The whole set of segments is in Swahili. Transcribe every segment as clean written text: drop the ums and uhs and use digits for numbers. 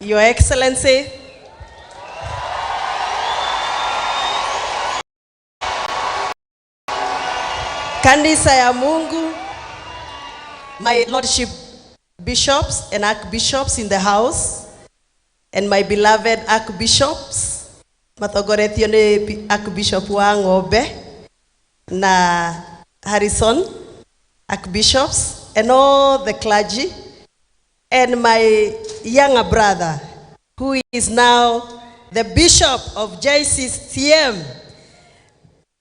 Your Excellency, Kanisa ya Mungu, my Lordship Bishops and Archbishops in the house, and my beloved Archbishops, matongoretio nĩ Archbishop wa Ng'ombe na Harrison, Archbishops, and all the clergy, and my younger brother, who is now the Bishop of JCCM,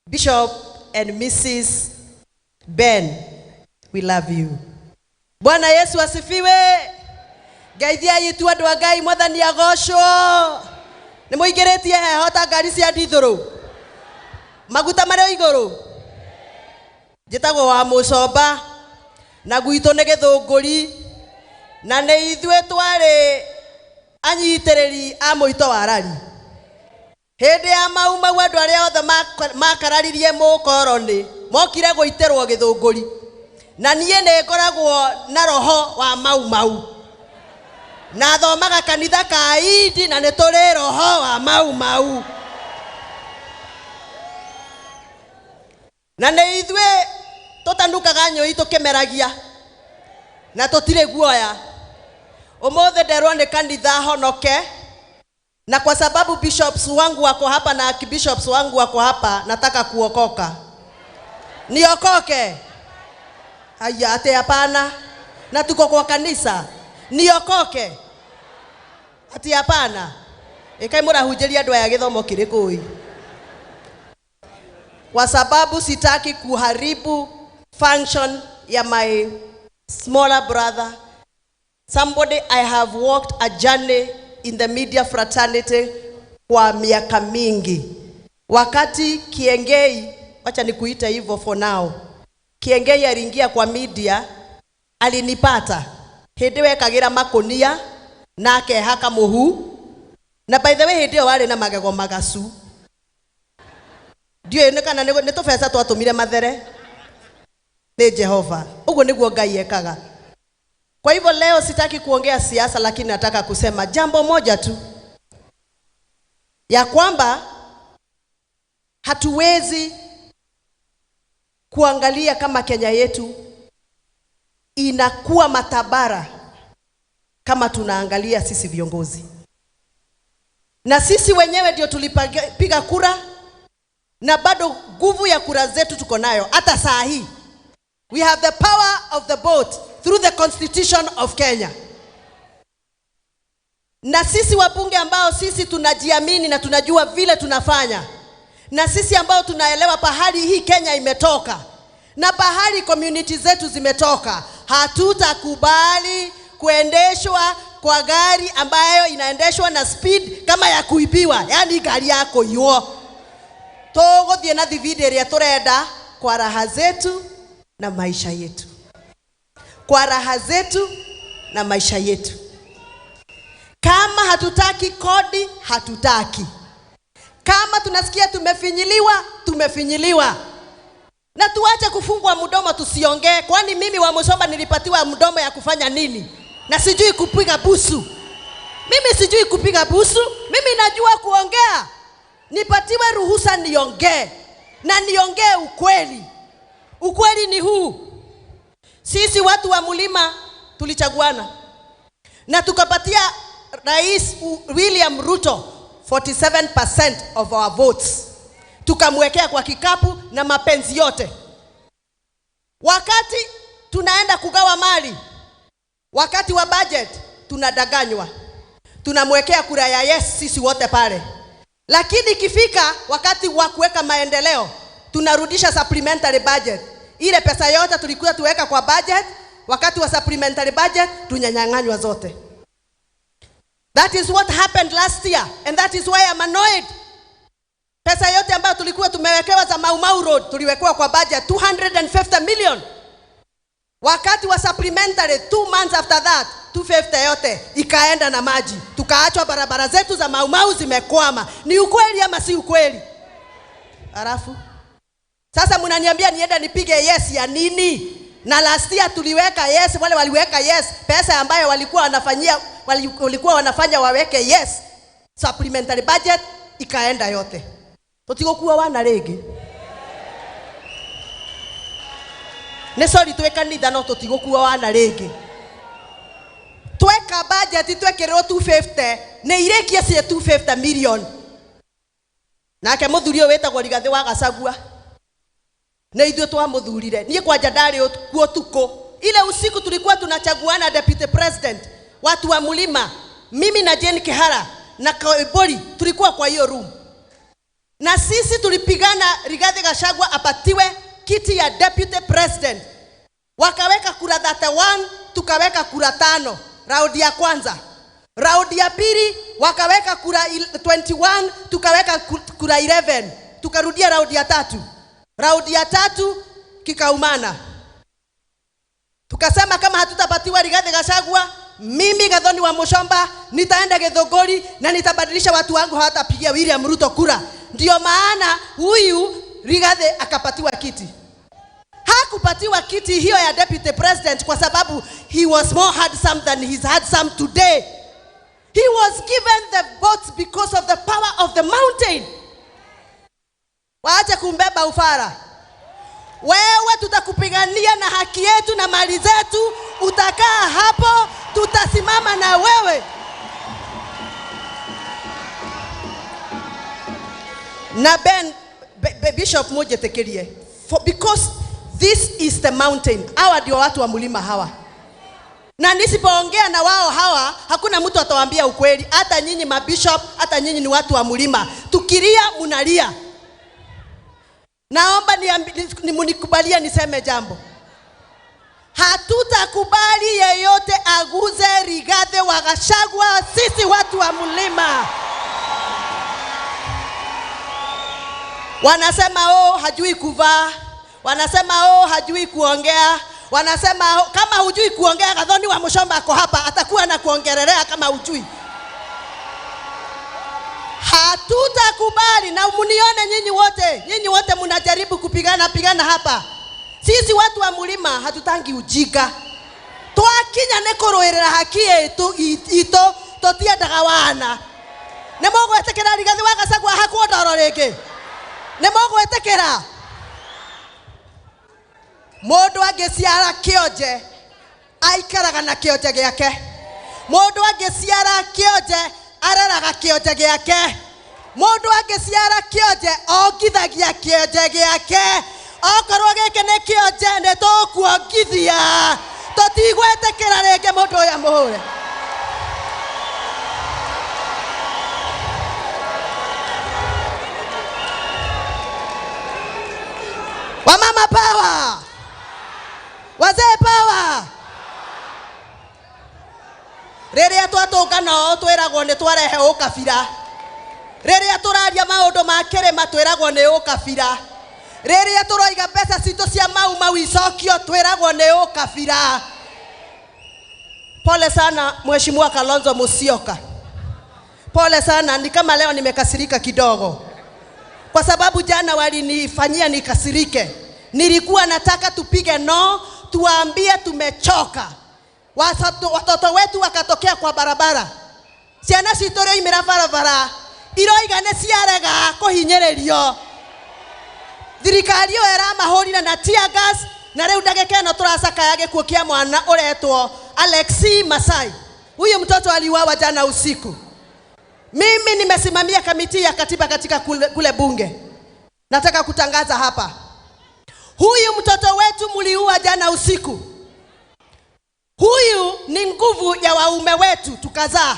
Bishop and Mrs. Ben, we love you. Bwana Yesu asifiwe. Ngeithia itu andu a Ngai, Mwathani agocwo. Nĩ mũingĩrĩtie heho ta ngari cia ndithũrũ, maguta marĩ igũrũ. Njĩtagwo wa Mũcomba na gwitũ nĩ Gĩthũngũri, na nĩ ithuĩ twarĩ anyitĩrĩri a mũito wa rari hĩndĩ ya Mau Mau. Andũ arĩa othe makararirie mũkoroni mokire gũitĩrwo Gĩthũngũri, na niĩ nĩ ngoragwo na roho wa Mau Mau na thomaga kanitha ka Indi, na nĩ tũrĩ roho wa Mau Mau, na nĩ ithuĩ tũtanukaga nyũi tũkĩmeragia na tũtirĩ guoya. Ũmũthĩ nderwo nĩ kanitha honoke, na kwa sababu bishops wangu wako hapa na archbishops wangu wako hapa, nataka kuokoka. Niokoke? Haya, ate hapana, na tuko kwa kanisa. Niokoke? Ati hapana. Ĩkai mũrahunjĩria andũ aya gĩthomo kĩrĩkũ ĩ? Kwa sababu sitaki kuharibu function ya my smaller brother, somebody I have walked a journey in the media fraternity kwa miaka mingi. Wakati Kiengei, wacha nikuite hivyo for now, Kiengei aliingia kwa media, alinipata hĩndĩ wekagĩra makonia na akehaka mũhu, na by the way hĩndĩ ĩyo warĩ na magego magacu, ndiũĩ nĩ kana nĩ tũbeca twatũmire mathere nĩ Jehova. Ũguo nĩguo Ngai ekaga. Kwa hivyo leo sitaki kuongea siasa, lakini nataka kusema jambo moja tu, ya kwamba hatuwezi kuangalia kama Kenya yetu inakuwa matabara kama tunaangalia sisi viongozi, na sisi wenyewe ndio tulipiga kura, na bado nguvu ya kura zetu tuko nayo hata saa hii. We have the power of the vote through the Constitution of Kenya. Na sisi wabunge ambao sisi tunajiamini na tunajua vile tunafanya, na sisi ambao tunaelewa pahali hii Kenya imetoka na pahali community zetu zimetoka, hatutakubali kuendeshwa kwa gari ambayo inaendeshwa na speed kama ya kuibiwa, yani gari yako yuo. Tũgũthiĩ na thibindi ĩrĩa tũrenda kwa raha zetu na maisha yetu, kwa raha zetu na maisha yetu. Kama hatutaki kodi, hatutaki. Kama tunasikia tumefinyiliwa, tumefinyiliwa. Na tuache kufungwa mdomo tusiongee. Kwani mimi wa Musomba nilipatiwa mdomo ya kufanya nini? Na sijui kupiga busu. Mimi sijui kupiga busu, mimi najua kuongea. Nipatiwe ruhusa niongee, na niongee ukweli. Ukweli ni huu: sisi watu wa mlima tulichaguana na tukapatia Rais William Ruto 47% of our votes, tukamwekea kwa kikapu na mapenzi yote. Wakati tunaenda kugawa mali, wakati wa budget tunadanganywa, tunamwekea kura ya yes sisi wote pale, lakini ikifika wakati wa kuweka maendeleo tunarudisha supplementary budget. Ile pesa yote tulikuwa tuweka kwa budget, wakati wa supplementary budget tunyanyang'anywa zote. That is what happened last year and that is why I'm annoyed. Pesa yote ambayo tulikuwa tumewekewa za Mau Mau Road tuliwekewa kwa budget 250 million. Wakati wa supplementary 2 months after that, 250 yote ikaenda na maji, tukaachwa barabara zetu za Mau Mau zimekwama. Ni ukweli ama si ukweli? Halafu sasa mnaniambia nienda nipige yes ya nini? Na last year tuliweka yes, wale waliweka yes, pesa ambayo walikuwa wanafanyia, walikuwa wanafanya waweke yes, supplementary budget ikaenda yote. Tutigokuwa wana rĩngĩ. Nĩ sorry twĩ kanitha no tũtigũkua wana rĩngĩ. Tweka budget twekĩrĩrwo 250 nĩ irĩkie cie 250 million. Nake mũthuri ũyũ wĩtagwo Rigathĩ wa Gachagua nĩ ithuĩ twamũthurire. Niĩ kwanja ndarĩ kuo tuko ile usiku tulikuwa tunachaguana deputy president, watu wa mlima, mimi na Jane Kihara na Koimburi tulikuwa kwa hiyo room, na sisi tulipigana Rigathi Gachagua apatiwe kiti ya deputy president. Wakaweka kura 31, tukaweka kura 5 raundi ya kwanza. Raundi ya pili wakaweka kura 21, tukaweka kura 11. Tukarudia raundi ya tatu. Raundi ya tatu kikaumana. Tukasema kama hatutapatiwa Rigathi Gachagua, mimi Gathoni wa Muchomba nitaenda Githunguri na nitabadilisha watu wangu, hawatapigia William Ruto kura. Ndio maana huyu Rigathi akapatiwa kiti. Hakupatiwa kiti hiyo ya deputy president kwa sababu he was more handsome than he's handsome today. He was given the votes because of the power of the mountain. Waache kumbeba ufara. Wewe tutakupigania na haki yetu na mali zetu, utakaa hapo, tutasimama na wewe. Na Ben, Bishop mujetekerie. For, because this is the mountain. Hawa ndio watu wa mlima hawa. Na nisipoongea na wao hawa, hakuna mtu atawaambia ukweli. Hata nyinyi mabishop, hata nyinyi ni watu wa mlima. Tukilia munalia. Naomba munikubalie niseme jambo. Hatutakubali yeyote aguze Rigathi wa Gachagua, sisi watu wa mlima. Wanasema oh, hajui kuvaa. Wanasema oh, hajui kuongea. Wanasema oh, kama hujui kuongea, Gathoni wa Muchomba ako hapa, atakuwa na kuongelelea kama hujui. Hatutakubali. Na munione nyinyi wote, nyinyi wote mnajaribu kupigana pigana hapa. Sisi watu wa mlima hatutangi ujinga. Twakinya nĩ kũrũĩrĩra haki yetu itũ, tũtiendaga wana. Nĩ mũgwĩtĩkĩra Rigathi wa Gachagua hakwo ndoro rĩngĩ? Nĩ mũgwĩtĩkĩra? Mũndũ angĩciara kĩonje aikaraga na kĩonje gĩake. Mũndũ angĩciara kĩonje areraga kĩonje gĩake. Mũndũ angĩciara kĩonje ongithagia kĩonje gĩake. Okorwo gĩkĩ nĩ kĩonje nĩ tũkuongithia. Tũtigwĩtĩkĩra rĩngĩ mũndũ ũyũ amũhũre. Wamama power! Wazee power! Rĩrĩa twatũngana ũũ twĩragwo nĩ twarehe ũkabira. Rĩrĩa tũraria maũndũ ma kĩrĩma twĩragwo nĩ ũkabira. Rĩrĩa tũroiga mbeca citũ cia mau mau icokio twĩragwo nĩ ũkabira. Pole sana Mheshimiwa Kalonzo Musyoka. Pole sana, ni kama leo nimekasirika kidogo. Kwa sababu jana walinifanyia nikasirike. Nilikuwa nataka tupige no, tuwaambie tumechoka. Watoto wetu wakatokea kwa barabara. Ciana citũ rĩoimĩra barabara, iroiga nĩ ciarega kũhinyĩrĩrio. Thirikari ĩyo ĩramahũrire na tear gas, na rĩu ndagĩka ĩno tũracakaya gĩkuũ kĩa mwana ũretwo Alexi Masai. Huyu mtoto aliuawa jana usiku. Mimi nimesimamia kamiti ya katiba katika kule bunge. Nataka kutangaza hapa. Huyu mtoto wetu mliua jana usiku. Huyu ni nguvu ya waume wetu tukazaa.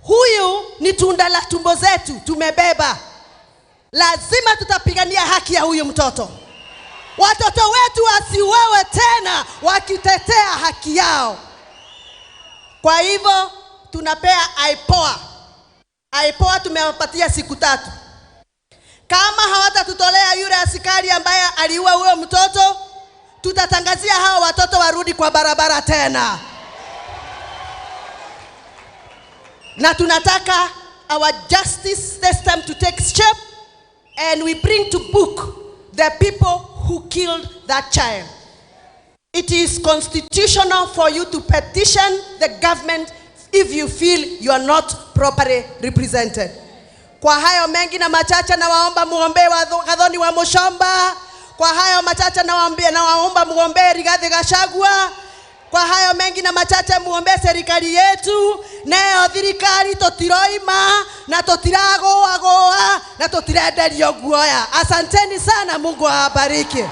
Huyu ni tunda la tumbo zetu tumebeba. Lazima tutapigania haki ya huyu mtoto. Watoto wetu wasiuawe tena wakitetea haki yao. Kwa hivyo tunapea IPOA. IPOA tumewapatia siku 3. Kama hawatatutolea yule askari ambaye aliua huyo mtoto, tutatangazia hao watoto warudi kwa barabara tena. Na tunataka our justice system to take shape and we bring to book the people who killed that child. It is constitutional for you to petition the government if you feel you are not properly represented. Kwa hayo mengi na machache, nawaomba muombee Gathoni wa Muchomba. Kwa hayo machache nawaambia, nawaomba muombee Rigathi Gachagua. Kwa hayo mengi na machache muombee serikali yetu, nayo thirikari tutiroima na tutiragoagoa na tutirenderio guoya. Asanteni sana, Mungu awabariki.